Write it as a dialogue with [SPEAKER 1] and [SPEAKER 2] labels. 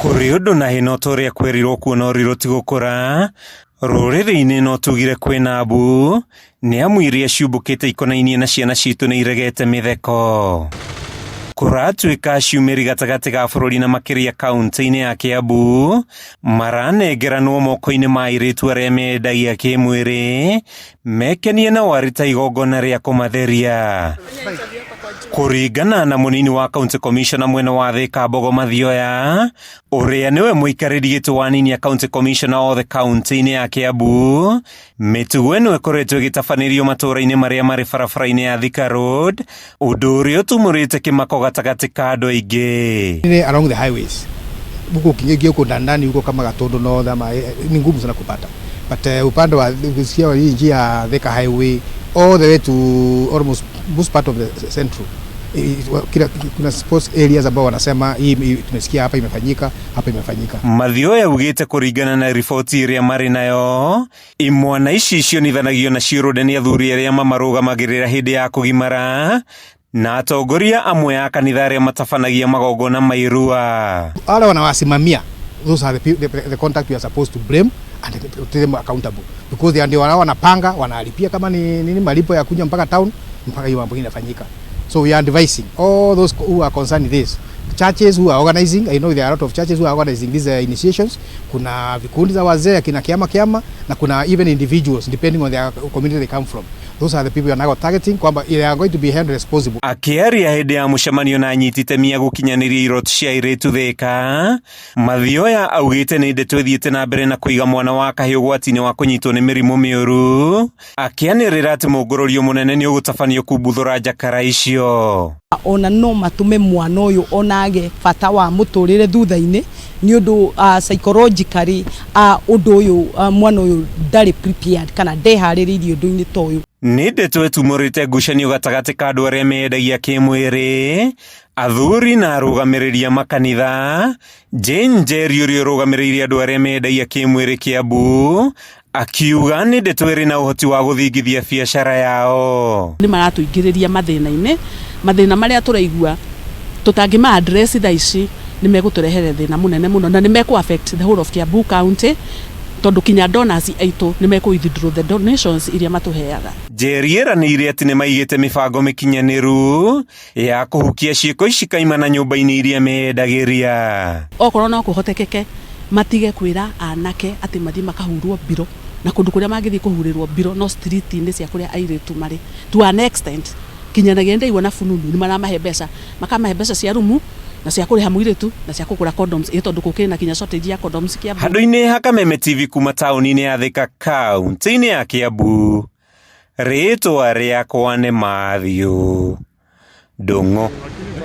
[SPEAKER 1] Kũrĩ ũndũ na hĩ no ta ũrĩa kwerirwo kuona ũrirũ ti gũkũra rũrĩrĩ-inĩ no tugire kwĩna mbu nĩ amu iria ciũmbũkĩte ikonainie na ciana citũ nĩ iregete mĩtheko. Kũratuĩka ciumĩri gatagatĩ ga bũrũri na makĩria kaunti-inĩ ya Kiambu maranengeranwo moko-inĩ ma airĩtu arĩa mendagia kĩmwĩrĩ mekenie nao arĩ ta igongona rĩa kũmatheria. Kũringana na mũnini wa county commissioner mwena wa Thika Mbogo Mathioya ũrĩa nĩwe mũikarĩri gĩtĩ wa nini ya county commissioner othe kaunti-inĩ ya Kiambu, mĩtugo ĩno ĩkoretwo ĩgĩtabanĩrio matũũra-inĩ marĩa marĩ barabara-inĩ ya Thika Road, ũndũ ũrĩa ũtumũrĩte kĩmako gatagatĩ ka andũ aingĩ.
[SPEAKER 2] Along the highways huko ukiingia huko ndani huko kama Gatundu North ama ni ngumu sana kupata, but upande wa ukisikia hii njia ya Thika Highway all the way to almost most part of the central, kila kuna sports areas ambao wanasema hii tumesikia hapa imefanyika, hapa imefanyika.
[SPEAKER 1] Mathioya augĩte kũringana na riboti ĩrĩa marĩ nayo, imwana ici cionithanagio na ciũrũnde nĩ athuri arĩa mamarũgamagĩrĩra hĩndĩ ya kũgimara na atongoria amwe a kanitha arĩa matabanagia magongona ma irua.
[SPEAKER 2] Wale wanawasimamia, those are the contact we are supposed to blame and to them accountable, because they ndio wanapanga, wanalipia kama ni nini, malipo ya kuja mpaka town, mpaka hiyo mambo inafanyika. So we are advising all those who are concerned in this, churches who are organizing. I know there are a lot of churches who are organizing these initiations. Kuna vikundi za wazee akina kiama kiama na kuna even individuals, depending on their community they come from. Those are the people we are now targeting kwamba they are going to be held responsible.
[SPEAKER 1] Akĩaria hĩndĩ ya mũcemanio na anyiti itemi a gũkinyanĩria iroto cia airĩtu Thika, Mathioya augĩte nĩ ndeto ĩthiĩte na mbere na kũiga mwana wa kahĩĩ ũgwati-inĩ wa kũnyitwo nĩ mĩrimũ mĩũru, akĩanĩrĩra atĩ mũngũrũrio mũnene nĩ ũgũtabanio kumbuthũra njakara icio.
[SPEAKER 3] Ona no matume mwana ũyũ onage bata wa mũtũrĩre thutha-inĩ nĩ ũndũ psychologically ũndũ ũyũ mwana ũyũ ndarĩ prepared kana ndeharĩrĩirie ũndũ-inĩ ta ũyũ.
[SPEAKER 1] Nĩ ndeto ĩtumũrĩte ngucanio gatagatĩ ka andũ arĩa mendagia kĩmwĩrĩ, athuri na arũgamĩrĩri a makanitha. Jane Njeri ũrĩa ũrũgamĩrĩire andũ arĩa mendagia kĩmwĩrĩ Kiambu akiuga nĩ ndeto ĩrĩ na ũhoti wa gũthingithia biacara yao.
[SPEAKER 4] Nĩ maratũingĩrĩria mathĩna-inĩ, mathĩna marĩa tũraigua tũtangĩma address thaa ici nĩ megũtũrehere thĩna mũnene mũno na nĩ mekũ affect the whole of Kiambu County, tondũ kinya donors aitũ nĩ mekũ withdraw the donations iria matũheaga.
[SPEAKER 1] Njeri eranĩire atĩ nĩ maigĩte mĩbango mĩkinyanĩru ya kũhukia ciĩko ici kaimana nyũmba-inĩ iria meyendagĩria.
[SPEAKER 4] Okorwo no kũhotekeke matige kwĩra anake atĩ mathiĩ makahurwo mbiro, na kũndũ kũrĩa mangĩthiĩ kũhurĩrwo mbiro no street-inĩ cia kũrĩa airĩtu marĩ. To an extent kinyanagia ndaigua na fununu nĩ maramahe mbeca, makamahe mbeca cia rumu na cia kũrĩha mũirĩtu na cia kũgũra condoms, ĩ tondũ gũkĩrĩ na kinya shortage ya condoms Kiambu.
[SPEAKER 1] Handũ-inĩ ha Kameme TV kuma taũni-inĩ ya Thika, kaunti-inĩ ya Kiambu, rĩtwa rĩakwa nĩ Matthew Ndung'u.